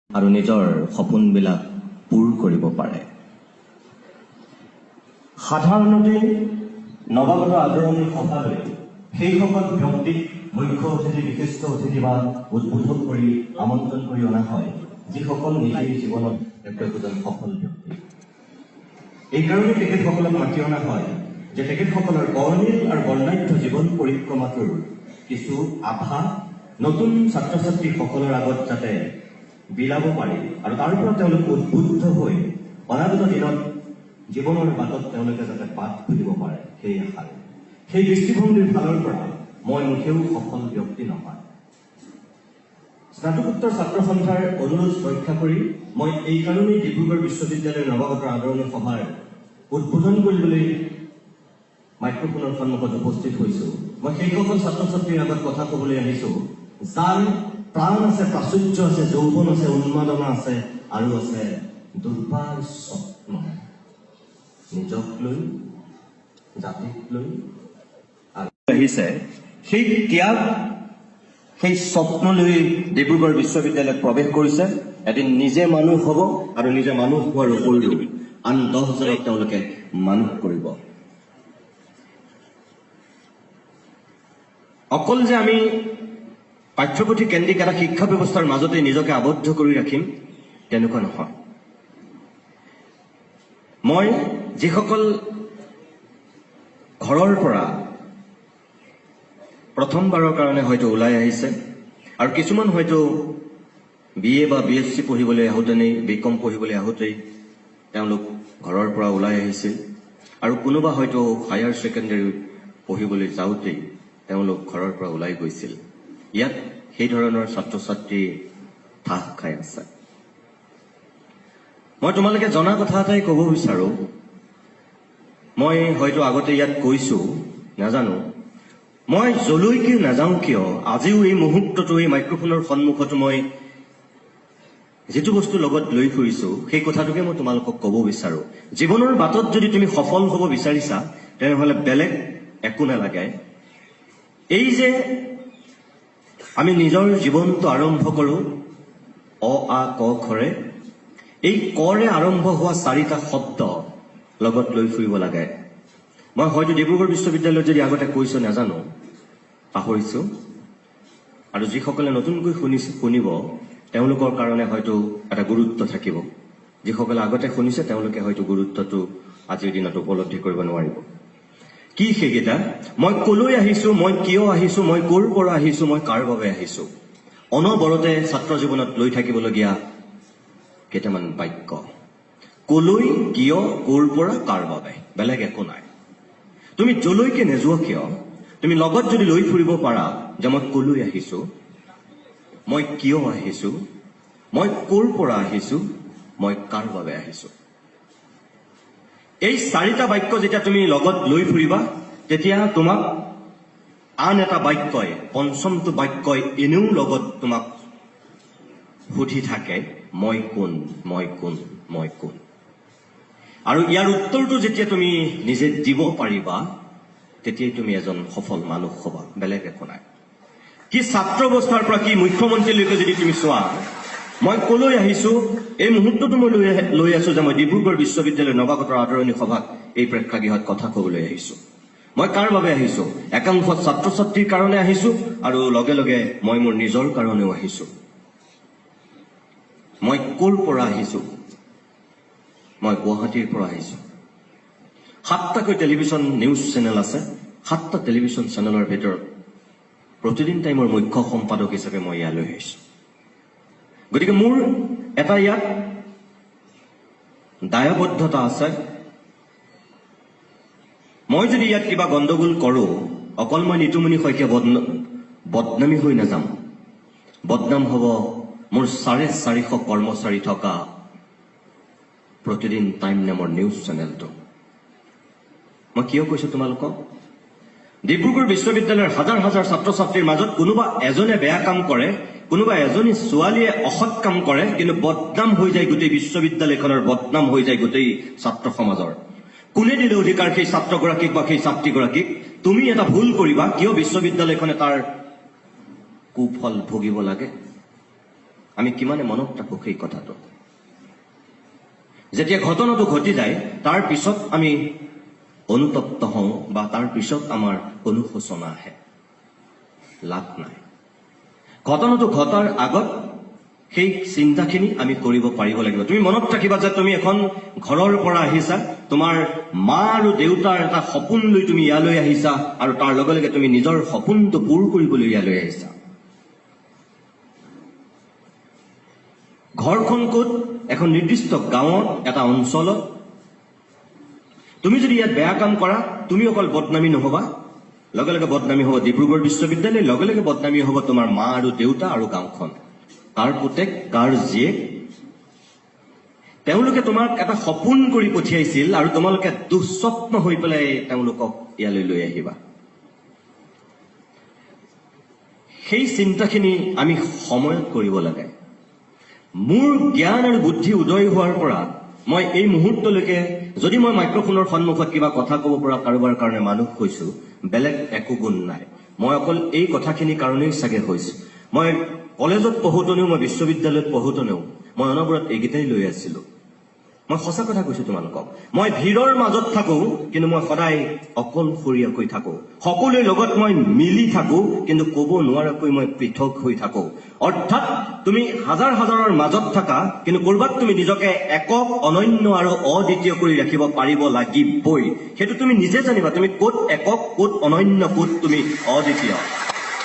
আৰু নিজৰ সপোনবিলাক পূৰ কৰিব পাৰে। সাধাৰণতে নৱাগত আদৰণি সভালৈ সেইসকল ব্যক্তিক মুখ্য অতিথি, বিশিষ্ট অতিথি বা উদ্বোধক কৰি আমন্ত্ৰণ কৰি অনা হয়, যিসকল নিজেই জীৱনত একো একোজন সফল ব্যক্তি। এইকাৰণে তেখেতসকলক মাতি অনা হয় যে তেখেতসকলৰ বৰ্ণিল আৰু বৰ্ণাঢ্য জীৱন পৰিক্ৰমাটোৰ কিছু আভা নতুন ছাত্ৰ ছাত্ৰীসকলৰ আগত যাতে বিলাব পাৰি আৰু তাৰ পৰা তেওঁলোক উদ্বুদ্ধ হৈ অনাগত দিনত জীৱনৰ বাটত তেওঁলোকে যাতে বাট খুলিব পাৰে, সেই আশাৰে। সেই দৃষ্টিভংগীৰ ফালৰ পৰা মই মুঠেও সফল ব্যক্তি নহয়। স্নাতকোত্তৰ ছাত্ৰ সন্থাৰ অনুৰোধ ৰক্ষা কৰি মই এইকাৰণেই ডিব্ৰুগড় বিশ্ববিদ্যালয়ৰ নৱাগতৰ আদৰণি সভাৰ উদ্বোধন কৰিবলৈ মাইক্ৰফোনৰ সন্মুখত উপস্থিত হৈছো। মই সেইসকল ছাত্ৰ ছাত্ৰীৰ আগত কথা ক'বলৈ আহিছো, যাৰ প্ৰাণ আছে, প্ৰাচুৰ্য আছে, যৌৱন আছে, উন্মাদনা আছে আৰু আছে দুৰ্বাৰ স্বপ্ন, নিজক লৈ, জাতিক লৈ আহিছে। সেই ত্যাগ, সেই স্বপ্ন লৈ ডিব্ৰুগড় বিশ্ববিদ্যালয়ত প্ৰৱেশ কৰিছে। এদিন নিজে মানুহ হ'ব আৰু নিজে মানুহ হোৱাৰ উপৰিও আন 10জনক তেওঁলোকে মানুহ কৰিব। অকল যে আমি পাঠ্যপুথি কেন্দ্ৰিক এটা শিক্ষা ব্যৱস্থাৰ মাজতে নিজকে আবদ্ধ কৰি ৰাখিম, তেনেকুৱা নহয়। মই যিসকল ঘৰৰ পৰা প্ৰথমবাৰৰ কাৰণে হয়তো ওলাই আহিছে আৰু কিছুমান হয়তো বি এ বা বি এছ চি পঢ়িবলৈ আহোঁতেনেই, বি কম পঢ়িবলৈ আহোঁতেই তেওঁলোক ঘৰৰ পৰা ওলাই আহিছিল আৰু কোনোবা হয়তো হায়াৰ ছেকেণ্ডেৰী পঢ়িবলৈ যাওঁতেই তেওঁলোক ঘৰৰ পৰা ওলাই গৈছিল। ইয়াত সেই ধৰণৰ ছাত্ৰ ছাত্ৰী ঠাহ খাই আছে। মই তোমালোকে জনা কথা এটাই ক'ব বিচাৰোঁ। মই হয়তো আগতে ইয়াত কৈছোঁ, নাজানো, মই যলৈকে নাযাওঁ কিয়, আজিও এই মুহূৰ্ততো এই মাইক্ৰফোনৰ সন্মুখতো মই যিটো বস্তু লগত লৈ ফুৰিছোঁ, সেই কথাটোকে মই তোমালোকক ক'ব বিচাৰোঁ। জীৱনৰ বাটত যদি তুমি সফল হ'ব বিচাৰিছা, তেনেহ'লে বেলেগ একো নালাগে। এই যে আমি নিজৰ জীৱনটো আৰম্ভ কৰোঁ অ আ ক খৰে, এই কৰে আৰম্ভ হোৱা চাৰিটা শব্দ লগত লৈ ফুৰিব লাগে। মই হয়তো ডিব্ৰুগড় বিশ্ববিদ্যালয়ত যদি আগতে কৈছোঁ, নাজানো, পাহৰিছোঁ। আৰু যিসকলে নতুনকৈ শুনিছে, শুনিব, তেওঁলোকৰ কাৰণে হয়তো এটা গুৰুত্ব থাকিব। যিসকলে আগতে শুনিছে, তেওঁলোকে হয়তো গুৰুত্বটো আজিৰ দিনত উপলব্ধি কৰিব নোৱাৰিব। কি সেইকেইটা? মই কলৈ আহিছো, মই কিয় আহিছো, মই ক'ৰ পৰা আহিছো, মই কাৰ বাবে আহিছো। অনবৰতে ছাত্ৰ জীৱনত লৈ থাকিবলগীয়া কেইটামান বাক্য। কলৈ, কিয়, ক'ৰ পৰা, কাৰ বাবে, বেলেগ একো নাই। তুমি যলৈকে নেযোৱা কিয়, তুমি লগত যদি লৈ ফুৰিব পাৰা যে মই কলৈ আহিছো, মই কিয় আহিছো, মই ক'ৰ পৰা আহিছো, মই কাৰ বাবে আহিছো, এই চাৰিটা বাক্য যেতিয়া তুমি লগত লৈ ফুৰিবা, তেতিয়া তোমাক আন এটা বাক্যই, পঞ্চমটো বাক্যই এনেও লগত তোমাক সুধি থাকে, মই কোন, মই কোন, মই কোন। আৰু ইয়াৰ উত্তৰটো যেতিয়া তুমি নিজে দিব পাৰিবা, তেতিয়াই তুমি এজন সফল মানুহ হবা, বেলেগ একো নাই। কি ছাত্ৰ অৱস্থাৰ পৰা কি মুখ্যমন্ত্ৰীলৈকে যদি তুমি চোৱা, মই কলৈ আহিছো, এই মুহূৰ্তটো মই লৈ আছো যে মই ডিব্ৰুগড় বিশ্ববিদ্যালয়ৰ নৱাগতৰ আদৰণি সভাত এই প্ৰেক্ষাগৃহত কথা ক'বলৈ আহিছো। মই কাৰ বাবে আহিছো? একাংশ ছাত্ৰ ছাত্ৰীৰ কাৰণে আহিছো আৰু লগে লগে মই মোৰ নিজৰ কাৰণেও আহিছো। মই ক'ৰ পৰা আহিছো? মই গুৱাহাটীৰ পৰা আহিছো। 7টাকৈ টেলিভিছন নিউজ চেনেল আছে। 7টা টেলিভিছন চেনেলৰ ভিতৰত প্ৰতিদিন টাইমৰ মুখ্য সম্পাদক হিচাপে মই ইয়ালৈ আহিছো। গতিকে মোৰ এটা ইয়াত দায়বদ্ধতা আছে। মই যদি ইয়াত কিবা গণ্ডগোল কৰোঁ, অকল মই নিতুমণি শইকীয়া বদনামী হৈ নাযাম, বদনাম হ'ব মোৰ 450 কৰ্মচাৰী থকা প্ৰতিদিন টাইম নামৰ নিউজ চেনেলটো। মই কিয় কৈছো তোমালোকক? ডিব্ৰুগড় বিশ্ববিদ্যালয়ৰ হাজাৰ হাজাৰ ছাত্ৰ ছাত্ৰীৰ মাজত কোনোবা এজনে বেয়া কাম কৰে, কোনোবা এজনী ছোৱালীয়ে অসৎ কাম কৰে, কিন্তু বদনাম হৈ যায় গোটেই বিশ্ববিদ্যালয়খনৰ, বদনাম হৈ যায় গোটেই ছাত্ৰ সমাজৰ। কোনে দিলে অধিকাৰ সেই ছাত্ৰগৰাকীক বা সেই ছাত্ৰীগৰাকীক? তুমি এটা ভুল কৰিবা, কিয় বিশ্ববিদ্যালয়খনে তাৰ কুফল ভুগিব লাগে? আমি কিমানে মনত ৰাখোঁ সেই কথাটো? যেতিয়া ঘটনাটো ঘটি যায় তাৰ পিছত আমি অনুতপ্ত হওঁ বা তাৰ পিছত আমাৰ অনুশোচনা আহে। লাভ নাই। ঘটনাটো ঘটাৰ আগত সেই চিন্তাখিনি আমি কৰিব পাৰিব লাগিব। তুমি মনত ৰাখিবা যে তুমি এখন ঘৰৰ পৰা আহিছা, তোমাৰ মা আৰু দেউতাৰ এটা সপোন লৈ তুমি ইয়ালৈ আহিছা আৰু তাৰ লগে লগে তুমি নিজৰ সপোনটো পূৰ কৰিবলৈ ইয়ালৈ আহিছা। ঘৰখন ক'ত? এখন নিৰ্দিষ্ট গাঁৱত, এটা অঞ্চলত। তুমি যদি ইয়াত বেয়া কাম কৰা, তুমি অকল বদনামী নহবা, লগে লগে বদনামী হ'ব ডিব্ৰুগড় বিশ্ববিদ্যালয়, লগে লগে বদনামী হ'ব তোমাৰ মা আৰু দেউতা আৰু গাঁওখন। কাৰ পুতেক, কাৰ জীয়েক, তেওঁলোকে তোমাক এটা সপোন কৰি পঠিয়াইছিল আৰু তোমালোকে দুঃস্বপ্ন হৈ পেলাই তেওঁলোকক ইয়ালৈ লৈ আহিবা। সেই চিন্তাখিনি আমি সময়ত কৰিব লাগে। মোৰ জ্ঞান আৰু বুদ্ধি উদয় হোৱাৰ পৰা মই এই মুহূৰ্তলৈকে যদি মই মাইক্ৰফোনৰ সন্মুখত কিবা কথা ক'ব পৰা কাৰোবাৰ কাৰণে মানুহ হৈছো, বেলেগ একো গুণ নাই। মই অকল এই কথাখিনিৰ কাৰণেই চাগে হৈছো। মই কলেজত পঢ়োঁতেনেও, মই বিশ্ববিদ্যালয়ত পঢ়োঁতেনেও মই অনবৰত এইকেইটাই লৈ আছিলো। মই সঁচা কথা কৈছো তোমালোকক, মই ভিৰৰ মাজত থাকো কিন্তু মই সদায় অকলশৰীয়াকৈ থাকো। সকলোৰে লগত মই মিলি থাকো কিন্তু ক'ব নোৱাৰাকৈ মই পৃথক হৈ থাকো। অৰ্থাৎ তুমি হাজাৰ হাজাৰৰ মাজত থাকা কিন্তু ক'ৰবাত তুমি নিজকে একক, অনন্য আৰু অদ্বিতীয় কৰি ৰাখিব পাৰিব লাগিবই। সেইটো তুমি নিজে জানিবা, তুমি ক'ত একক, ক'ত অনন্য, ক'ত তুমি অদ্বিতীয়।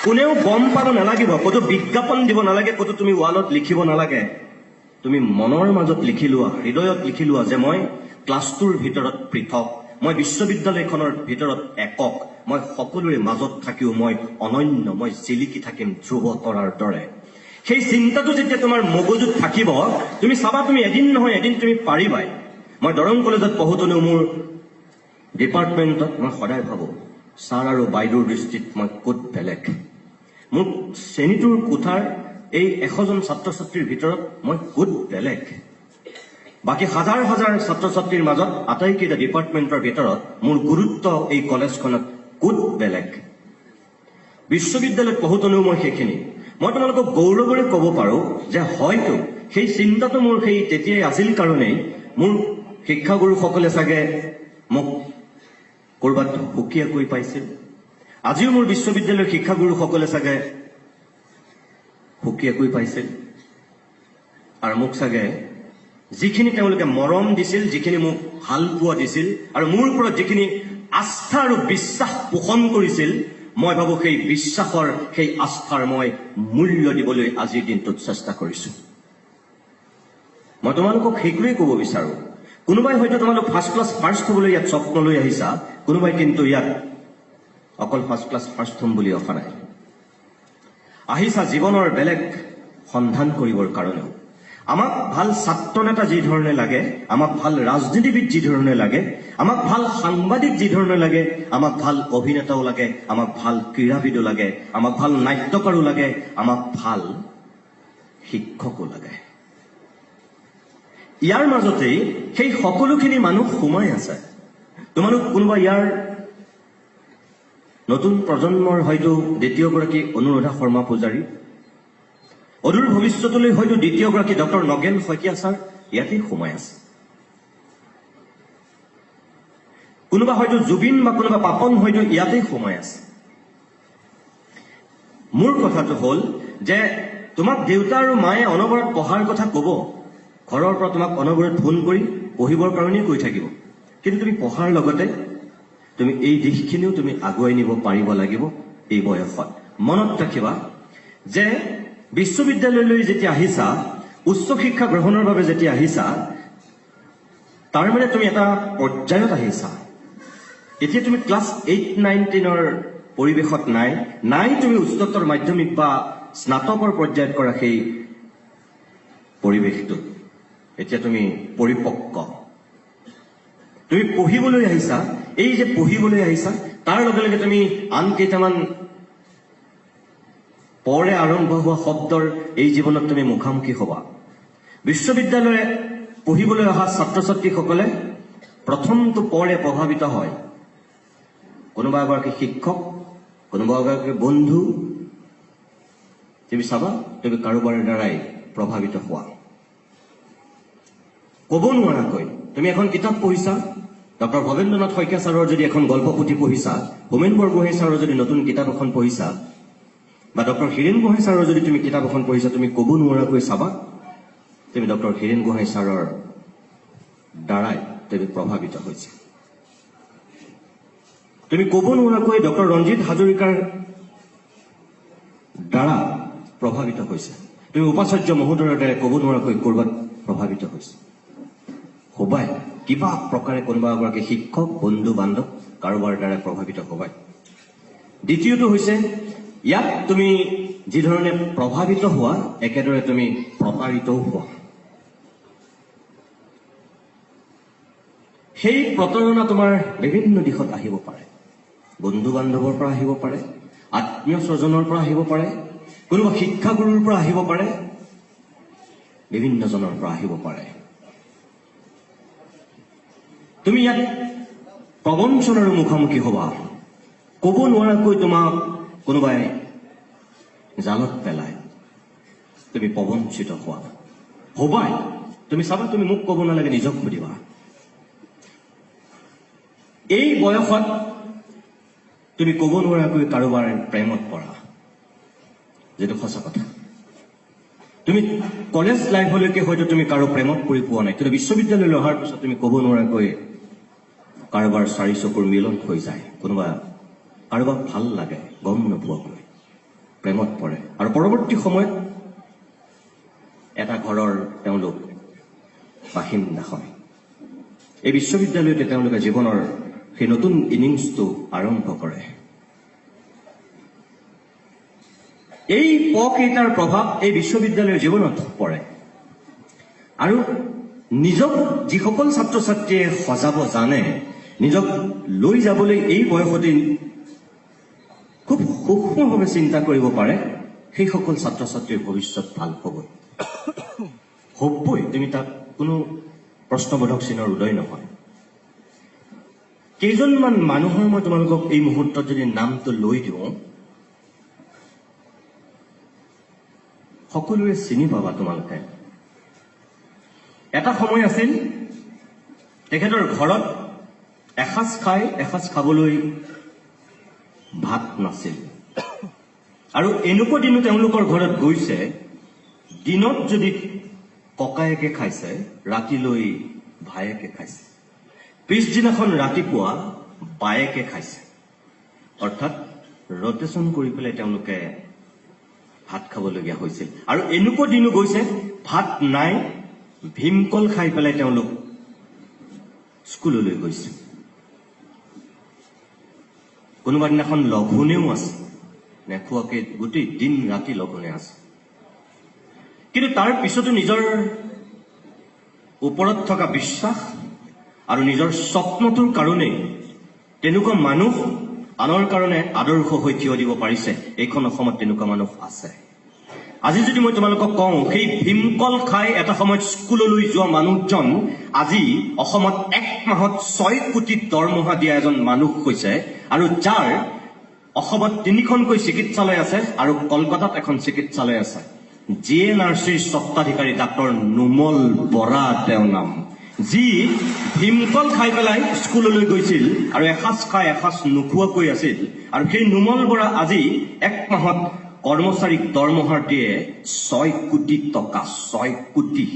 কোনেও গম পাব নালাগিব, ক'তো বিজ্ঞাপন দিব নালাগে, ক'তো তুমি ৱালত লিখিব নালাগে। তুমি মনৰ মাজত লিখি লোৱা, হৃদয়ত লিখি লোৱা যে মই ক্লাছটোৰ ভিতৰত পৃথক, মই বিশ্ববিদ্যালয়খনৰ ভিতৰত একক, মই সকলোৰে মাজত থাকিও মই অনন্য, মই জিলিকি থাকিম ধ্ৰুৱ তৰাৰ দৰে। সেই চিন্তাটো যেতিয়া তোমাৰ মগজুত থাকিব, তুমি চাবা তুমি এদিন নহয় এদিন তুমি পাৰিবাই। মই দৰং কলেজত পঢ়োঁতেনেও মোৰ ডিপাৰ্টমেণ্টত মই সদায় ভাবোঁ, ছাৰ আৰু বাইদেউৰ দৃষ্টিত মই ক'ত বেলেগ। মোৰ শ্ৰেণীটোৰ কোঠাৰ এই 100জন ছাত্ৰ ছাত্ৰীৰ ভিতৰত মই ক'ত বেলেগ। বাকী হাজাৰ হাজাৰ ছাত্ৰ ছাত্ৰীৰ মাজত আটাইকেইটা ডিপাৰ্টমেণ্টৰ ভিতৰত মোৰ গুৰুত্ব এই কলেজখনত ক'ত বেলেগ। বিশ্ববিদ্যালয়ত পঢ়োঁতেনেও মই সেইখিনি, মই তোমালোকক গৌৰৱেৰে ক'ব পাৰোঁ যে হয়তো সেই চিন্তাটো মোৰ সেই তেতিয়াই আছিল কাৰণেই মোৰ শিক্ষাগুৰুসকলে চাগে মোক ক'ৰবাত সুকীয়াকৈ পাইছিল। আজিও মোৰ বিশ্ববিদ্যালয়ৰ শিক্ষাগুৰুসকলে চাগে সুকীয়াকৈ পাইছিল আৰু মোক চাগে যিখিনি তেওঁলোকে মৰম দিছিল, যিখিনি মোক ভাল পোৱা দিছিল আৰু মোৰ ওপৰত যিখিনি আস্থা আৰু বিশ্বাস পোষণ কৰিছিল, মই ভাবোঁ সেই বিশ্বাসৰ, সেই আস্থাৰ মই মূল্য দিবলৈ আজিৰ দিনটোত চেষ্টা কৰিছোঁ। মই তোমালোকক সেইটোৱেই ক'ব বিচাৰোঁ। কোনোবাই হয়তো তোমালোক ফাৰ্ষ্ট ক্লাছ ফাৰ্ষ্ট হ'বলৈ ইয়াত স্বপ্ন লৈ আহিছা, কোনোবাই কিন্তু ইয়াত অকল ফাৰ্ষ্ট ক্লাছ ফাৰ্ষ্ট হ'ম বুলি অহা নাই, আহিছা জীৱনৰ বেলেগ সন্ধান কৰিবৰ কাৰণেও। আমাক ভাল ছাত্ৰ নেতা যি ধৰণে লাগে, আমাক ভাল ৰাজনীতিবিদ যি ধৰণে লাগে, আমাক ভাল সাংবাদিক যি ধৰণে লাগে, আমাক ভাল অভিনেতাও লাগে, আমাক ভাল ক্ৰীড়াবিদো লাগে, আমাক ভাল নাট্যকাৰো লাগে, আমাক ভাল শিক্ষকো লাগে। ইয়াৰ মাজতেই সেই সকলোখিনি মানুহ সোমাই আছে। তোমালোক কোনোবা ইয়াৰ নতুন প্ৰজন্মৰ হয়তো দ্বিতীয়গৰাকী অনুৰাধা শৰ্মা পূজাৰী, অদূৰ ভৱিষ্যতলৈ হয়তো দ্বিতীয়গৰাকী ডক্টৰ নগেন শইকীয়া ছাৰ ইয়াতেই সোমাই আছে। কোনোবা হয়তো জুবিন বা কোনোবা পাপন হয়তো ইয়াতেই সোমাই আছে। মোৰ কথাটো হ'ল যে তোমাক দেউতা আৰু মায়ে অনবৰত পঢ়াৰ কথা ক'ব, ঘৰৰ পৰা তোমাক অনবৰত ফোন কৰি পঢ়িবৰ কাৰণেই কৈ থাকিব, কিন্তু তুমি পঢ়াৰ লগতে তুমি এই দিশখিনিও তুমি আগুৱাই নিব পাৰিব লাগিব এই বয়সত। মনত ৰাখিবা যে বিশ্ববিদ্যালয়লৈ যেতিয়া আহিছা, উচ্চ শিক্ষা গ্ৰহণৰ বাবে যেতিয়া আহিছা, তাৰ মানে তুমি এটা পৰ্যায়ত আহিছা। এতিয়া তুমি ক্লাছ 8, 9, 10ৰ পৰিৱেশত নাই, নাই তুমি উচ্চতৰ মাধ্যমিক বা স্নাতকৰ পৰ্যায়ত কৰা সেই পৰিৱেশটোত। এতিয়া তুমি পৰিপক্ক, তুমি পঢ়িবলৈ আহিছা। এই যে পঢ়িবলৈ আহিছা, তাৰ লগে লগে তুমি আন কেইটামান পৰে আৰম্ভ হোৱা শব্দৰ এই জীৱনত তুমি মুখামুখি হবা। বিশ্ববিদ্যালয়ে পঢ়িবলৈ অহা ছাত্ৰ ছাত্ৰীসকলে প্ৰথমটো পৰে প্ৰভাৱিত হয়। কোনোবা এগৰাকী শিক্ষক, কোনোবা এগৰাকী বন্ধু, তুমি চাবা তুমি কাৰোবাৰ দ্বাৰাই প্ৰভাৱিত হোৱা। ক'ব নোৱাৰাকৈ তুমি এখন কিতাপ পঢ়িছা, ডক্টৰ ভৱেন্দ্ৰনাথ শইকীয়া ছাৰৰ যদি এখন গল্প পুথি পঢ়িছা, হোমেন বৰগোহাঁই ছাৰৰ যদি নতুন কিতাপ এখন পঢ়িছা, বা ডক্টৰ হীৰেণ গোহাঁই ছাৰৰ যদি তুমি কিতাপ এখন পঢ়িছা, তুমি ক'ব নোৱাৰাকৈ চাবা তুমি ডক্টৰ হীৰেণ গোহাঁই ছাৰৰ দ্বাৰাই তুমি প্ৰভাৱিত হৈছে। তুমি ক'ব নোৱাৰাকৈ ডক্টৰ ৰঞ্জিত হাজৰিকাৰ দ্বাৰা প্ৰভাৱিত হৈছে। তুমি উপাচাৰ্য মহোদয়ৰ দ্বাৰা ক'ব নোৱাৰাকৈ ক'ৰবাত প্ৰভাৱিত হৈছে। হ'বাই, কিবা প্ৰকাৰে কোনোবা এগৰাকী শিক্ষক, বন্ধু বান্ধৱ কাৰোবাৰ দ্বাৰা প্ৰভাৱিত হ'বাই। দ্বিতীয়টো হৈছে ইয়াত তুমি যিধৰণে প্ৰভাৱিত হোৱা, একেদৰে তুমি প্ৰতাৰিতও হোৱা। সেই প্ৰতাৰণা তোমাৰ বিভিন্ন দিশত আহিব পাৰে। বন্ধু বান্ধৱৰ পৰা আহিব পাৰে, আত্মীয় স্বজনৰ পৰা আহিব পাৰে, কোনোবা শিক্ষাগুৰুৰ পৰা আহিব পাৰে, বিভিন্নজনৰ পৰা আহিব পাৰে। তুমি ইয়াত প্ৰবঞ্চনাৰ মুখামুখি হবা। ক'ব নোৱাৰাকৈ তোমাক কোনোবাই জালত পেলায়, তুমি প্ৰবঞ্চিত হোৱা হবাই। তুমি চাবা, তুমি মোক ক'ব নালাগে, নিজক সুধিবা। এই বয়সত তুমি ক'ব নোৱাৰাকৈ কাৰোবাৰ প্ৰেমত পৰা, যিটো সঁচা কথা। তুমি কলেজ লাইফলৈকে হয়তো তুমি কাৰো প্ৰেমত পৰি পোৱা নাই, কিন্তু বিশ্ববিদ্যালয়লৈ অহাৰ পিছত তুমি ক'ব নোৱাৰাকৈ কাৰোবাৰ চাৰি চকুৰ মিলন হৈ যায়, কোনোবা কাৰোবাক ভাল লাগে, গম নোপোৱাকৈ প্ৰেমত পৰে, আৰু পৰৱৰ্তী সময়ত এটা ঘৰৰ তেওঁলোক বাসিন্দা হয়। এই বিশ্ববিদ্যালয়তে তেওঁলোকে জীৱনৰ সেই নতুন ইনিংছটো আৰম্ভ কৰে। এই পকেইটাৰ প্ৰভাৱ এই বিশ্ববিদ্যালয়ৰ জীৱনত পৰে। আৰু নিজক যিসকল ছাত্ৰ ছাত্ৰীয়ে সজাব জানে, নিজক লৈ যাবলৈ এই বয়সতে খুব সূক্ষ্মভাৱে চিন্তা কৰিব পাৰে, সেইসকল ছাত্ৰ ছাত্ৰীৰ ভৱিষ্যত ভাল হ'বই হ'বই। তুমি তাত কোনো প্ৰশ্নবোধক চিনৰ উদয় নহয়। কেইজনমান মানুহৰ মই তোমালোকক এই মুহূৰ্তত যদি নামটো লৈ দিওঁ, সকলোৱে চিনি পাবা তোমালোকে। এটা সময় আছিল তেখেতৰ ঘৰত এসাঁজ খাই এসাঁজ খাবলৈ ভাত নাছিল, আৰু এনেকুৱা দিনো তেওঁলোকৰ ঘৰত গৈছে, দিনত যদি ককায়েকে খাইছে, ৰাতিলৈ ভায়েকে খাইছে, পিছদিনাখন ৰাতিপুৱা বায়েকে খাইছে। অৰ্থাৎ ৰটেশ্যন কৰি পেলাই তেওঁলোকে ভাত খাবলগীয়া হৈছিল। আৰু এনেকুৱা দিনো গৈছে ভাত নাই, ভীমকল খাই পেলাই তেওঁলোক স্কুললৈ গৈছে। কোনোবা দিনাখন লঘোণেও আছে, নেখোৱাকে গোটেই দিন ৰাতি লঘোণে আছে। কিন্তু তাৰ পিছতো নিজৰ ওপৰত থকা বিশ্বাস আৰু নিজৰ স্বপ্নটোৰ কাৰণেই তেনেকুৱা মানুহ আনৰ কাৰণে আদৰ্শ হৈ থিয় দিব পাৰিছে। এইখন অসমত তেনেকুৱা মানুহ আছে। আজি যদি মই তোমালোকক কওঁ, সেই ভীমকল খাই এটা সময়ত স্কুললৈ যোৱা মানুহজন আজি অসমত এক মাহত 6 কোটি দৰমহা দিয়া এজন মানুহ হৈছে, আৰু যাৰ অসমত 3খনকৈ চিকিৎসালয় আছে আৰু কলকাতাত এখন চিকিৎসালয় আছে। জি এন আৰ চিৰ স্বত্বাধিকাৰী ডাক্তৰ নোমল বৰা তেওঁৰ নাম, যি ভীমকল খাই পেলাই স্কুললৈ গৈছিল আৰু এসাঁজ খাই এসাঁজ নোখোৱাকৈ আছিল। আৰু সেই নোমল বৰা আজি এক মাহত কৰ্মচাৰীক দৰমহা দিয়ে 6 কোটি টকা, 6 কোটি।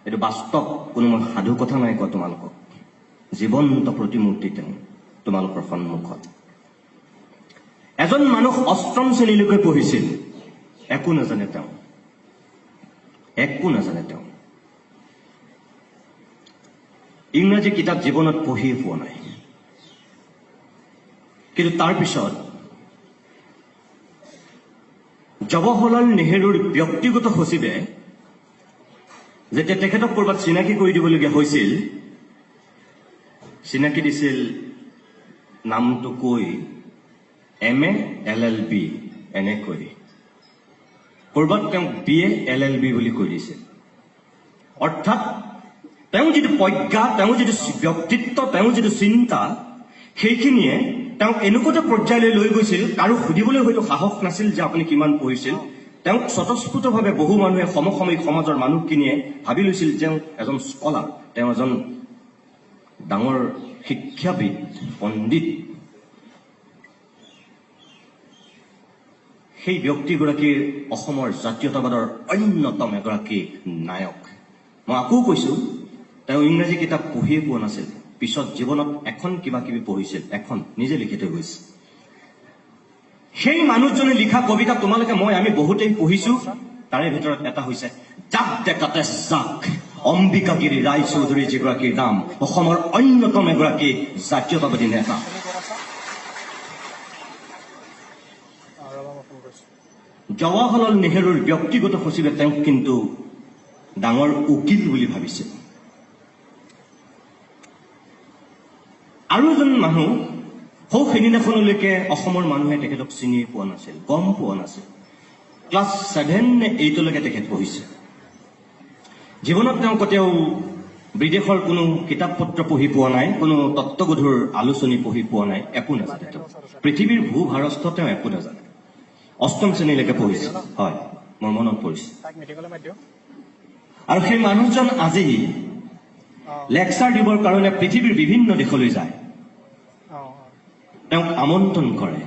এইটো বাস্তৱ, কোনো মই সাধু কথা নাই কোৱা তোমালোকক। জীৱন্ত প্ৰতিমূৰ্তি তেওঁ তোমালোকৰ সন্মুখত। এজন মানুহ অষ্টম শ্ৰেণীলৈকে পঢ়িছিল, একো নাজানে তেওঁ, একো নাজানে তেওঁ। ইংৰাজী কিতাপ জীৱনত পঢ়িয়ে পোৱা নাই। কিন্তু তাৰপিছত জৱাহৰলাল নেহেৰুৰ ব্যক্তিগত সচিবে যেতিয়া তেখেতক ক'ৰবাত চিনাকি কৰি দিবলগীয়া হৈছিল, চিনাকি দিছিল নামটো কৈ M A L L B এনেকৈ, ক'ৰবাত তেওঁক B A L L B বুলি কৈ দিছিল। অৰ্থাৎ তেওঁ যিটো প্ৰজ্ঞা, তেওঁ যিটো ব্যক্তিত্ব, তেওঁ যিটো চিন্তা, সেইখিনিয়ে তেওঁক এনেকুৱা এটা পৰ্যায়লৈ লৈ গৈছিল, কাৰো সুধিবলৈ হয়তো সাহস নাছিল যে আপুনি কিমান পঢ়িছিল। তেওঁক স্বতঃস্ফূৰ্তভাৱে বহু মানুহে, সমসাময়িক সমাজৰ মানুহখিনিয়ে ভাবি লৈছিল তেওঁ এজন স্কলাৰ, তেওঁ এজন ডাঙৰ শিক্ষাবিদ, পণ্ডিত। সেই ব্যক্তিগৰাকীৰ অসমৰ জাতীয়তাবাদৰ অন্যতম এগৰাকী নায়ক। মই আকৌ কৈছো, তেওঁ ইংৰাজী কিতাপ পঢ়িয়ে পোৱা নাছিল, পিছত জীৱনত এখন কিবা কিবি পঢ়িছিল, এখন নিজে লিখি থৈ গৈছে। সেই মানুহজনে লিখা কবিতা তোমালোকে মই আমি বহুতেই পঢ়িছো। তাৰে ভিতৰত এটা হৈছে জাক ডেকাতে জাক, অম্বিকাগিৰি ৰায়চৌধুৰী যিগৰাকীৰ নাম, অসমৰ অন্যতম এগৰাকী জাতীয়তাবাদী নেতা। জৱাহৰলাল নেহৰুৰ ব্যক্তিগত সচিবে তেওঁক কিন্তু ডাঙৰ উকিল বুলি ভাবিছিল। আৰু এজন মানুহ সৌ সেইদিনাখনলৈকে অসমৰ মানুহে তেখেতক চিনিয়ে পোৱা নাছিল, গম পোৱা নাছিল। ক্লাছ 7 নে 8লৈকে তেখেত পঢ়িছে। জীৱনত তেওঁ কেতিয়াও বিদেশৰ কোনো কিতাপ পত্ৰ পঢ়ি পোৱা নাই, কোনো তত্ত্বগধুৰ আলোচনী পঢ়ি পোৱা নাই, একো নাজানে তেওঁ। পৃথিৱীৰ ভূভাৰস্থ তেওঁ একো নাজানে। অষ্টম শ্ৰেণীলৈকে পঢ়িছে, হয় মোৰ মনত পৰিছে। আৰু সেই মানুহজন আজি লেকচাৰ দিবৰ কাৰণে পৃথিৱীৰ বিভিন্ন দেশলৈ যায়। তেওঁক আমন্ত্ৰণ কৰে,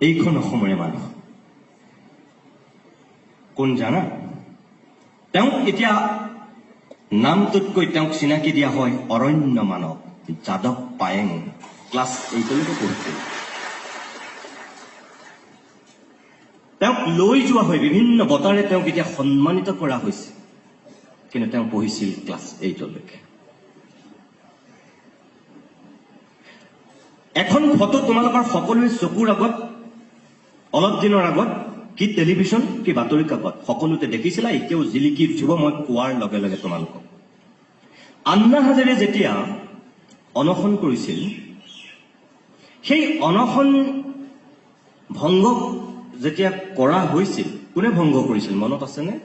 এইখন অসমৰে মানুহ কোন জানা? তেওঁক এতিয়া নামটোতকৈ তেওঁক চিনাকি দিয়া হয় অৰণ্য মানৱ যাদৱ পায়েং। ক্লাছ 8লৈকে পঢ়িছিল। তেওঁক লৈ যোৱা হয় বিভিন্ন বঁটাৰে, তেওঁক এতিয়া সন্মানিত কৰা হৈছে, কিন্তু তেওঁ পঢ়িছিল ক্লাছ 8লৈকে। এখন ফটো তোমালোকৰ সকলোৰে চকুৰ আগত অলপ দিনৰ আগত কি টেলিভিশ্যন কি বাতৰি কাকত সকলোতে দেখিছিলা, এতিয়াও জিলিকি উঠিব মই কোৱাৰ লগে লগে তোমালোকক। আন্না হাজাৰে যেতিয়া অনশন কৰিছিল, সেই অনশন ভংগ যেতিয়া কৰা হৈছিল, কোনে ভংগ কৰিছিল মনত আছেনে?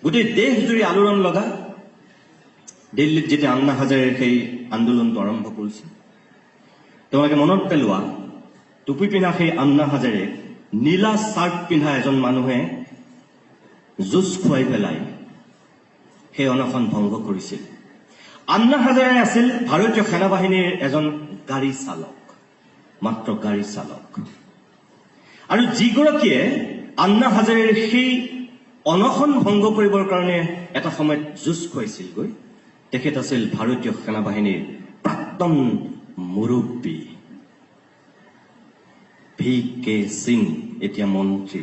গোটেই দেশজুৰি আলোড়ন লগা দিল্লীত যেতিয়া আন্না হাজাৰেৰ সেই আন্দোলনটো আৰম্ভ কৰিছিল, তোমালোকে মনত পেলোৱা, টুপি পিন্ধা সেই আন্না হাজাৰে নীলা চাৰ্ট পিন্ধা এজন মানুহে জুচ খুৱাই পেলাই সেই অনশন ভংগ কৰিছিল। আন্না হাজাৰে আছিল ভাৰতীয় সেনাবাহিনীৰ এজন গাড়ী চালক, মাত্ৰ গাড়ী চালক। আৰু যিগৰাকীয়ে আন্না হাজাৰেৰ সেই অনশন ভংগ কৰিবৰ কাৰণে এটা সময়ত যুঁজ খুৱাইছিলগৈ, তেখেত আছিল ভাৰতীয় সেনাবাহিনীৰ প্ৰাক্তন মুৰব্বী ভি কে সিং, এতিয়া মন্ত্ৰী।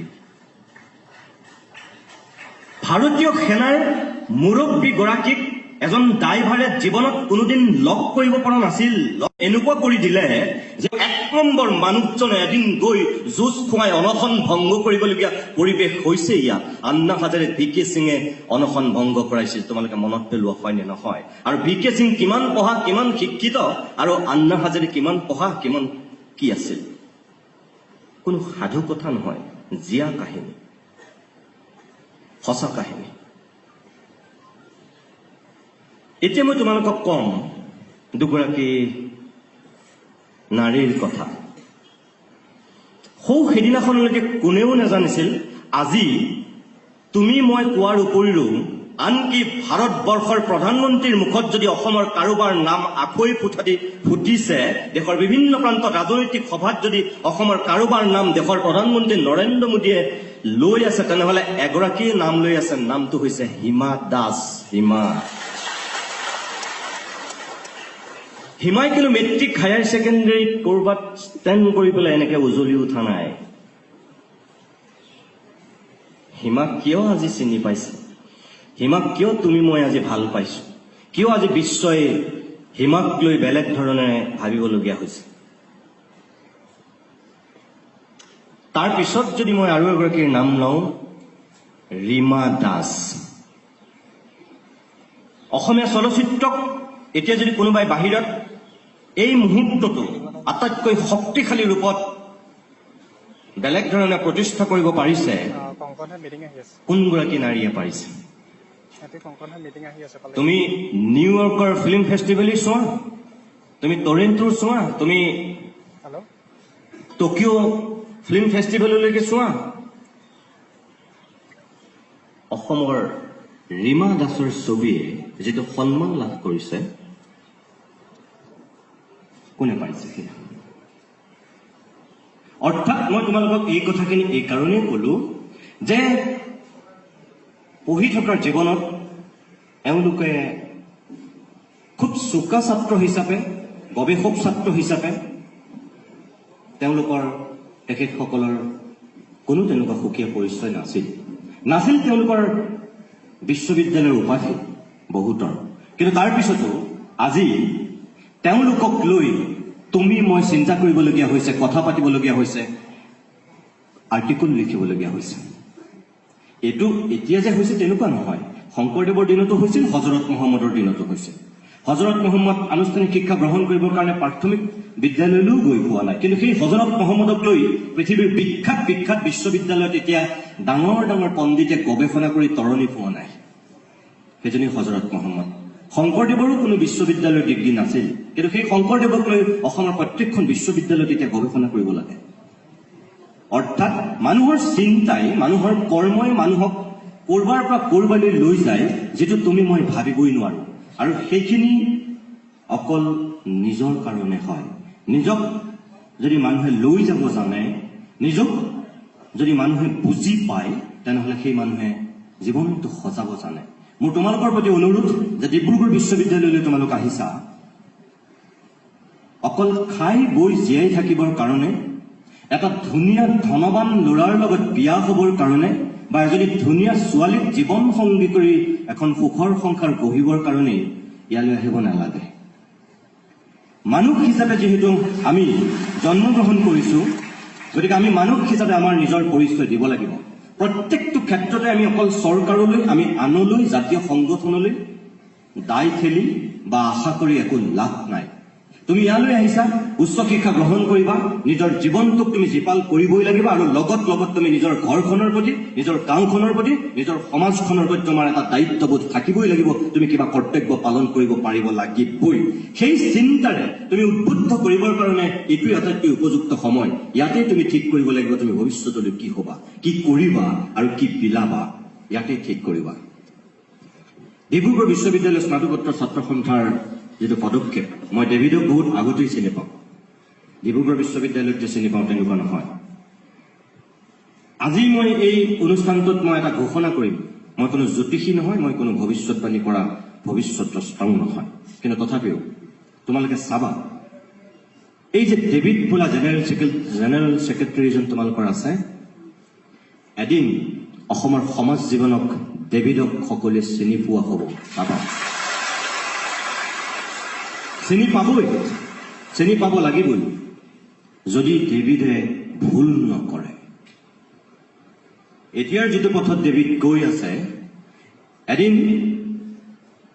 ভাৰতীয় সেনাৰ মুৰব্বীগৰাকীক এজন ড্ৰাইভাৰে জীৱনত কোনোদিন লগ কৰিব পৰা নাছিল। এনেকুৱা কৰি দিলে যে এক নম্বৰ মানুহজনে এদিন গৈ যুঁজ খুৱাই অনশন ভংগ কৰিবলগীয়া পৰিৱেশ হৈছে ইয়াত। আন্না হাজাৰে ভি কে সিঙে অনশন ভংগ কৰাইছিল, তোমালোকে মনত পেলোৱা হয় নে নহয়? আৰু ভি কে সিং কিমান পঢ়া, কিমান শিক্ষিত, আৰু আন্না হাজাৰে কিমান পঢ়া, কিমান কি আছিল, কোনো সাধু কথা নহয়, জীয়া কাহিনী, সঁচা কাহিনী। এতিয়া মই তোমালোকক কম দুগৰাকী নাৰীৰ কথা। সৌ সেইদিনাখনলৈকে কোনেও নাজানিছিল, আজি তুমি মই কোৱাৰ উপৰিও আনকি ভাৰতবৰ্ষৰ প্ৰধানমন্ত্ৰীৰ মুখত যদি অসমৰ কাৰোবাৰ নাম আখৈ ফুটাদি ফুটিছে, দেশৰ বিভিন্ন প্ৰান্তত ৰাজনৈতিক সভাত যদি অসমৰ কাৰোবাৰ নাম দেশৰ প্ৰধানমন্ত্ৰী নৰেন্দ্ৰ মোদীয়ে লৈ আছে, তেনেহ'লে এগৰাকীয়ে নাম লৈ আছে, নামটো হৈছে হিমা দাস। হিমা হিমাই কিন্তু মেট্ৰিক হায়াৰ ছেকেণ্ডেৰীত ক'ৰবাত ষ্টেণ্ড কৰি পেলাই এনেকে উজলি উঠা নাই। হিমাক কিয় আজি চিনি পাইছে? হিমাক কিয় তুমি মই আজি ভাল পাইছো? কিয় আজি বিশ্বই হিমাক লৈ বেলেগ ধৰণে ভাবিবলগীয়া হৈছে? তাৰ পিছত যদি মই আৰু এগৰাকীৰ নাম লওঁ, ৰীমা দাস। অসমীয়া চলচ্চিত্ৰক এতিয়া যদি কোনোবাই বাহিৰত এই মুহূৰ্তটো আটাইতকৈ শক্তিশালী ৰূপত বেলেগ ধৰণে প্ৰতিষ্ঠা কৰিব পাৰিছে, কোনগৰাকী নাৰীয়ে পাৰিছে? তুমি নিউয়ৰ্কৰ ফিল্ম ফেষ্টিভেলেই চোৱা, তুমি টৰেণ্টোৰ চোৱা, তুমি টকিঅ' ফিল্ম ফেষ্টিভেললৈকে চোৱা, অসমৰ ৰীমা দাসৰ ছবিয়ে যিটো সন্মান লাভ কৰিছে, কোনে পাৰিছে সেয়া? অৰ্থাৎ মই তোমালোকক এই কথাখিনি এই কাৰণেই ক'লো যে পঢ়ি থকাৰ জীৱনত এওঁলোকে খুব চোকা ছাত্ৰ হিচাপে, গৱেষক ছাত্ৰ হিচাপে তেওঁলোকৰ তেখেতসকলৰ কোনো তেনেকুৱা সুকীয়া পৰিচয় নাছিল। নাছিল তেওঁলোকৰ বিশ্ববিদ্যালয়ৰ উপাধি বহুতৰ। কিন্তু তাৰ পিছতো আজি তেওঁলোকক লৈ তুমি মই চিন্তা কৰিবলগীয়া হৈছে, কথা পাতিবলগীয়া হৈছে, আৰ্টিকল লিখিবলগীয়া হৈছে। এইটো এতিয়া যে হৈছে তেনেকুৱা নহয়। শংকৰদেৱৰ দিনতো হৈছিল, হজৰত মহম্মদৰ দিনতো হৈছিল। হজৰত মহম্মদ আনুষ্ঠানিক শিক্ষা গ্ৰহণ কৰিবৰ কাৰণে প্ৰাথমিক বিদ্যালয়লৈও গৈ পোৱা নাই, কিন্তু সেই হজৰত মহম্মদক লৈ পৃথিৱীৰ বিখ্যাত বিখ্যাত বিশ্ববিদ্যালয়ত এতিয়া ডাঙৰ ডাঙৰ পণ্ডিতে গৱেষণা কৰি তৰণি পোৱা নাই। সেইজনী হজৰত মহম্মদ। শংকৰদেৱৰো কোনো বিশ্ববিদ্যালয়ৰ ডিগ্ৰী নাছিল, কিন্তু সেই শংকৰদেৱক লৈ অসমৰ প্ৰত্যেকখন বিশ্ববিদ্যালয়ত এতিয়া গৱেষণা কৰিব লাগে। অৰ্থাৎ মানুহৰ চিন্তাই, মানুহৰ কৰ্মই মানুহক ক'ৰবাৰ পৰা ক'ৰবালৈ লৈ যায়, যিটো তুমি মই ভাবিবই নোৱাৰো। আৰু সেইখিনি অকল নিজৰ কাৰণে হয়। নিজক যদি মানুহে লৈ যাব জানে, নিজক যদি মানুহে বুজি পায়, তেনেহ'লে সেই মানুহে জীৱনটো সজাব জানে। মোৰ তোমালোকৰ প্ৰতি অনুৰোধ যে ডিব্ৰুগড় বিশ্ববিদ্যালয়লৈ তোমালোক আহিছা, অকল খাই বৈ জীয়াই থাকিবৰ কাৰণে, এটা ধুনীয়া ধনবান ল'ৰাৰ লগত বিয়া হ'বৰ কাৰণে, বা এজনী ধুনীয়া ছোৱালীক জীৱন সংগী কৰি এখন সুখৰ সংসাৰ গঢ়িবৰ কাৰণেই ইয়ালৈ আহিব নালাগে। মানুহ হিচাপে যিহেতু আমি জন্মগ্ৰহণ কৰিছো, গতিকে আমি মানুহ হিচাপে আমাৰ নিজৰ পৰিচয় দিব লাগিব। প্ৰত্যেকটো ক্ষেত্ৰতে আমি অকল চৰকাৰলৈ, আমি আনলৈ, জাতীয় সংগঠনলৈ দায় ঠেলি বা আশা কৰি একো লাভ নাই। তুমি ইয়ালৈ আহিছা, উচ্চ শিক্ষা গ্ৰহণ কৰিবা, নিজৰ জীৱনটোক তুমি জীপাল কৰিবই লাগিব, আৰু লগত লগত তুমি নিজৰ ঘৰখনৰ প্ৰতি, নিজৰ গাঁওখনৰ প্ৰতি, নিজৰ সমাজখনৰ প্ৰতি তোমাৰ এটা দায়িত্ববোধ থাকিবই লাগিব। তুমি কিবা কৰ্তব্য পালন কৰিব পাৰিব লাগিবই। সেই চিন্তাৰে তুমি উদ্বুদ্ধ কৰিবৰ কাৰণে এইটোৱে আটাইতকৈ উপযুক্ত সময়। ইয়াতে তুমি ঠিক কৰিব লাগিব তুমি ভৱিষ্যতলৈ কি হ'বা, কি কৰিবা আৰু কি বিলাবা, ইয়াতে ঠিক কৰিবা। ডিব্ৰুগড় বিশ্ববিদ্যালয়ৰ স্নাতকোত্তৰ ছাত্ৰ সন্থাৰ যিটো পদক্ষেপ, মই ডেভিডক বহুত আগতেই চিনি পাওঁ, ডিব্ৰুগড় বিশ্ববিদ্যালয়ত যে চিনি পাওঁ তেনেকুৱা নহয়। আজি মই এই অনুষ্ঠানটোত মই এটা ঘোষণা কৰিম। মই কোনো জ্যোতিষী নহয়, মই কোনো ভৱিষ্যতবাণী কৰা ভৱিষ্যতদ্ৰষ্টাও নহয়, কিন্তু তথাপিও তোমালোকে চাবা, এই যে ডেভিড বোলা জেনেৰেল ছেক্ৰেটাৰীজন তোমালোকৰ আছে, এদিন অসমৰ সমাজ জীৱনক ডেভিডক সকলোৱে চিনি পোৱা হ'ব। চাবা, চিনি পাবই, চিনি পাব লাগিবই, যদি ডেভিডে ভুল নকৰে। এতিয়াৰ যিটো পথত ডেভিড গৈ আছে, এদিন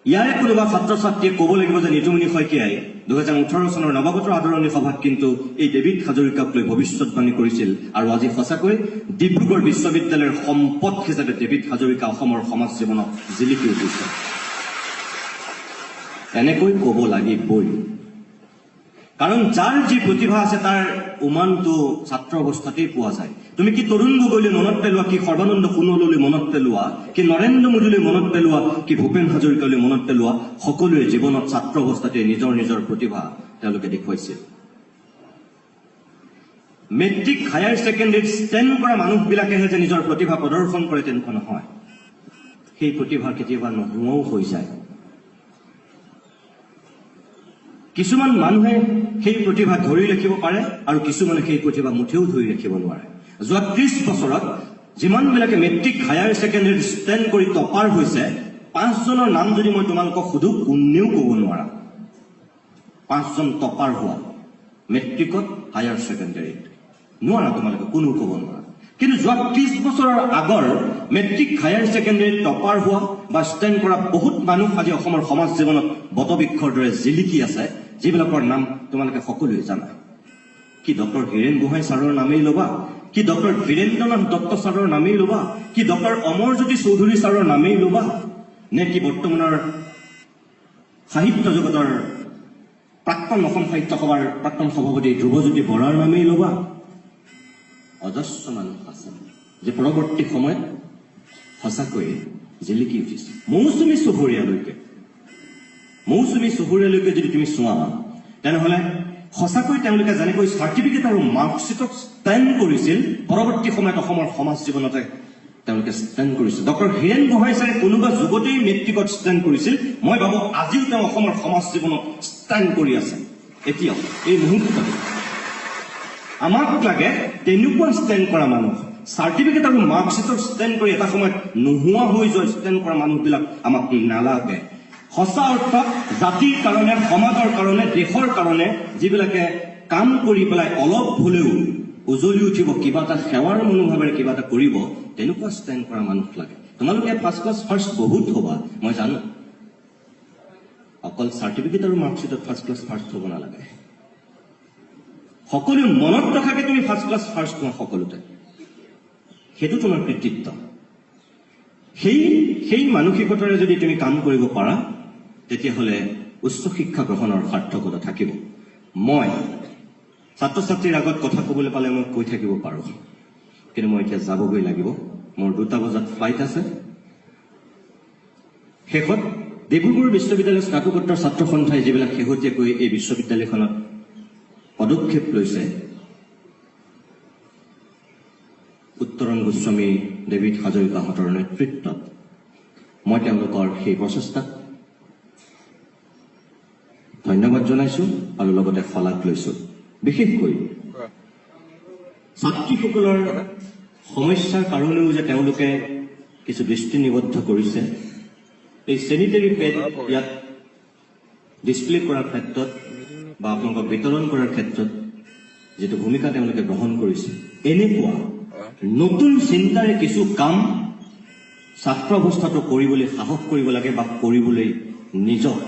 ইয়াৰে কোনোবা ছাত্ৰ ছাত্ৰীয়ে ক'ব লাগিব যে নিতুমণি শইকীয়াই 2018 চনৰ নৱাগত আদৰণি সভাত কিন্তু এই ডেভিড হাজৰিকাক লৈ ভৱিষ্যতবাণী কৰিছিল, আৰু আজি সঁচাকৈ ডিব্ৰুগড় বিশ্ববিদ্যালয়ৰ সম্পদ হিচাপে ডেভিড হাজৰিকা অসমৰ সমাজ জীৱনত জিলিকি উঠিছে। এনেকৈ ক'ব লাগিবই, কাৰণ যাৰ যি প্ৰতিভা আছে তাৰ উমানটো ছাত্ৰ অৱস্থাতেই পোৱা যায়। তুমি কি তৰুণ গগৈলৈ মনত পেলোৱা, কি সৰ্বানন্দ সোণোৱাললৈ মনত পেলোৱা, কি নৰেন্দ্ৰ মোদীলৈ মনত পেলোৱা, কি ভূপেন হাজৰিকালৈ মনত পেলোৱা, সকলোৱে জীৱনত ছাত্ৰ অৱস্থাতে নিজৰ নিজৰ প্ৰতিভা তেওঁলোকে দেখুৱাইছিল। মেট্ৰিক হায়াৰ ছেকেণ্ডেৰীত ষ্টেণ্ড কৰা মানুহবিলাকেহে যে নিজৰ প্ৰতিভা প্ৰদৰ্শন কৰে তেনেকুৱা নহয়, সেই প্ৰতিভা কেতিয়াবা নোহোৱাও হৈ যায়। কিছুমান মানুহে সেই প্ৰতিভা ধৰি ৰাখিব পাৰে আৰু কিছুমানে সেই প্ৰতিভা মুঠেও ধৰি ৰাখিব নোৱাৰে। যোৱা 30 বছৰত যিমানবিলাকে মেট্ৰিক হায়াৰ ছেকেণ্ডেৰীত ষ্টেণ্ড কৰি টপাৰ হৈছে, 5জনৰ নাম যদি মই তোমালোকক সোধো কোনেও ক'ব নোৱাৰা। 5জন টপাৰ হোৱা মেট্ৰিকত হায়াৰ ছেকেণ্ডেৰীত নোৱাৰা, তোমালোকে কোনেও ক'ব নোৱাৰা। কিন্তু যোৱা 30 বছৰৰ আগৰ মেট্ৰিক হায়াৰ ছেকেণ্ডেৰীত টপাৰ হোৱা বা ষ্টেণ্ড কৰা বহুত মানুহ আজি অসমৰ সমাজ জীৱনত বটবৃক্ষৰ দৰে জিলিকি আছে, যিবিলাকৰ নাম তোমালোকে সকলোৱে জানা। কি ডক্টৰ হীৰেণ গোহাঁই ছাৰৰ নামেই ল'বা, কি ডক্টৰ বীৰেন্দ্ৰনাথ দত্ত ছাৰৰ নামেই ল'বা, কি ডক্টৰ অমৰজ্যোতি চৌধুৰী ছাৰৰ নামেই ল'বা, নে কি বৰ্তমানৰ সাহিত্য জগতৰ প্ৰাক্তন অসম সাহিত্য সভাৰ প্ৰাক্তন সভাপতি ধ্ৰুৱজ্যোতি বৰাৰ নামেই ল'বা। অজস্ৰ মানুহ আছে যে পৰৱৰ্তী সময়ত সঁচাকৈয়ে জিলিকি উঠিছে। মৌচুমী চহৰীয়ালৈকে যদি তুমি চোৱা, তেনেহ'লে সঁচাকৈ তেওঁলোকে যেনেকৈ চাৰ্টিফিকেট আৰু মাৰ্কশ্বিটক ষ্টেণ্ড কৰিছিল, পৰৱৰ্তী সময়ত অসমৰ সমাজ জীৱনতে তেওঁলোকে ষ্টেণ্ড কৰিছিল। ডক্টৰ হীৰেণ গোহাঁই ছাৰে কোনোবা যুগতেই মেট্ৰিকত ষ্টেণ্ড কৰিছিল। মই ভাবোঁ, আজিও তেওঁ অসমৰ সমাজ জীৱনত ষ্টেণ্ড কৰি আছে এতিয়াও, এই মুহূৰ্তত। আমাক লাগে তেনেকুৱা ষ্টেণ্ড কৰা মানুহ। চাৰ্টিফিকেট আৰু মাৰ্কশ্বিটত ষ্টেণ্ড কৰি এটা সময়ত নোহোৱা হৈ যোৱা ষ্টেণ্ড কৰা মানুহবিলাক আমাক নালাগে। সঁচা অৰ্থত জাতিৰ কাৰণে, সমাজৰ কাৰণে, দেশৰ কাৰণে যিবিলাকে কাম কৰি পেলাই অলপ হলেও উজলি উঠিব, কিবা এটা সেৱাৰ মনোভাৱেৰে কিবা এটা কৰিব, তেনেকুৱা ষ্টেণ্ড কৰা মানুহ লাগে। তোমালোকে ফাৰ্ষ্ট ক্লাছ ফাৰ্ষ্ট বহুত হ'বা, মই জানো। অকল চাৰ্টিফিকেট আৰু মাৰ্কশ্বিটত ফাৰ্ষ্ট ক্লাছ ফাৰ্ষ্ট হ'ব নালাগে। সকলোৱে মনত ৰখাকে তুমি ফাৰ্ষ্ট ক্লাছ ফাৰ্ষ্ট হোৱা সকলোতে, সেইটো তোমাৰ কৃতিত্ব। সেই মানসিকতাৰে যদি তুমি কাম কৰিব পাৰা, তেতিয়াহ'লে উচ্চ শিক্ষা গ্ৰহণৰ সাৰ্থকতা থাকিব। মই ছাত্ৰ ছাত্ৰীৰ আগত কথা ক'বলৈ পালে মই কৈ থাকিব পাৰোঁ, কিন্তু মই এতিয়া যাবগৈ লাগিব। মোৰ 2টা বজাত ফ্লাইট আছে। শেষত ডিব্ৰুগড় বিশ্ববিদ্যালয়ৰ স্নাতকোত্তৰ ছাত্ৰ সন্থাই যিবিলাক শেহতীয়াকৈ এই বিশ্ববিদ্যালয়খনত পদক্ষেপ লৈছে, উত্তৰণ গোস্বামী, ডেভিড হাজৰিকাহঁতৰ নেতৃত্বত, মই তেওঁলোকৰ সেই প্ৰচেষ্টাক ধন্যবাদ জনাইছো আৰু লগতে শলাগ লৈছো। বিশেষকৈ ছাত্ৰীসকলৰ সমস্যাৰ কাৰণেও যে তেওঁলোকে কিছু দৃষ্টি নিবদ্ধ কৰিছে, এই চেনিটেৰী পেড ইয়াত ডিছপ্লে কৰাৰ ক্ষেত্ৰত বা আপোনালোকক বিতৰণ কৰাৰ ক্ষেত্ৰত যিটো ভূমিকা তেওঁলোকে গ্ৰহণ কৰিছে, এনেকুৱা নতুন চিন্তাৰে কিছু কাম ছাত্ৰ অৱস্থাটো কৰিবলৈ সাহস কৰিব লাগে বা কৰিবলৈ নিজক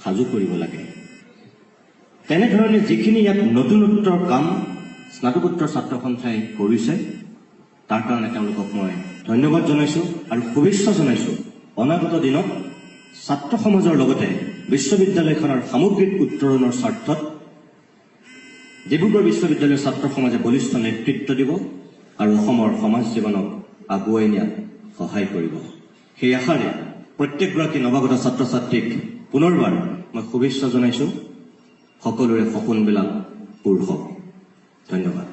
সাজু কৰিব লাগে। তেনেধৰণে যিখিনি ইয়াত নতুনত্বৰ কাম স্নাতকোত্তৰ ছাত্ৰ সন্থাই কৰিছে, তাৰ কাৰণে তেওঁলোকক মই ধন্যবাদ জনাইছো আৰু শুভেচ্ছা জনাইছো। অনাগত দিনত ছাত্ৰ সমাজৰ লগতে বিশ্ববিদ্যালয়খনৰ সামগ্ৰিক উত্তৰণৰ স্বাৰ্থত ডিব্ৰুগড় বিশ্ববিদ্যালয়ৰ ছাত্ৰ সমাজে বলিষ্ঠ নেতৃত্ব দিব আৰু অসমৰ সমাজ জীৱনক আগুৱাই নিয়াত সহায় কৰিব। সেই আশাৰে প্ৰত্যেকগৰাকী নৱাগত ছাত্ৰ ছাত্ৰীক পুনৰবাৰ মই শুভেচ্ছা জনাইছো। সকলোৰে সপোনবিলাক পূৰ হওক। ধন্যবাদ।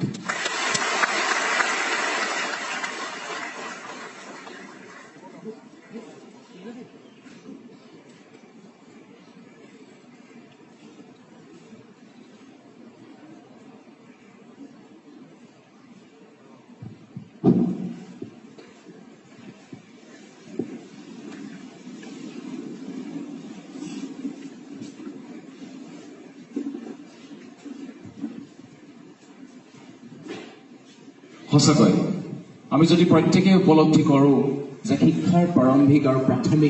সঁচাকৈ আমি যদি প্ৰত্যেকেই উপলব্ধি কৰোঁ যে শিক্ষাৰ প্ৰাৰম্ভিক আৰু প্ৰাথমিক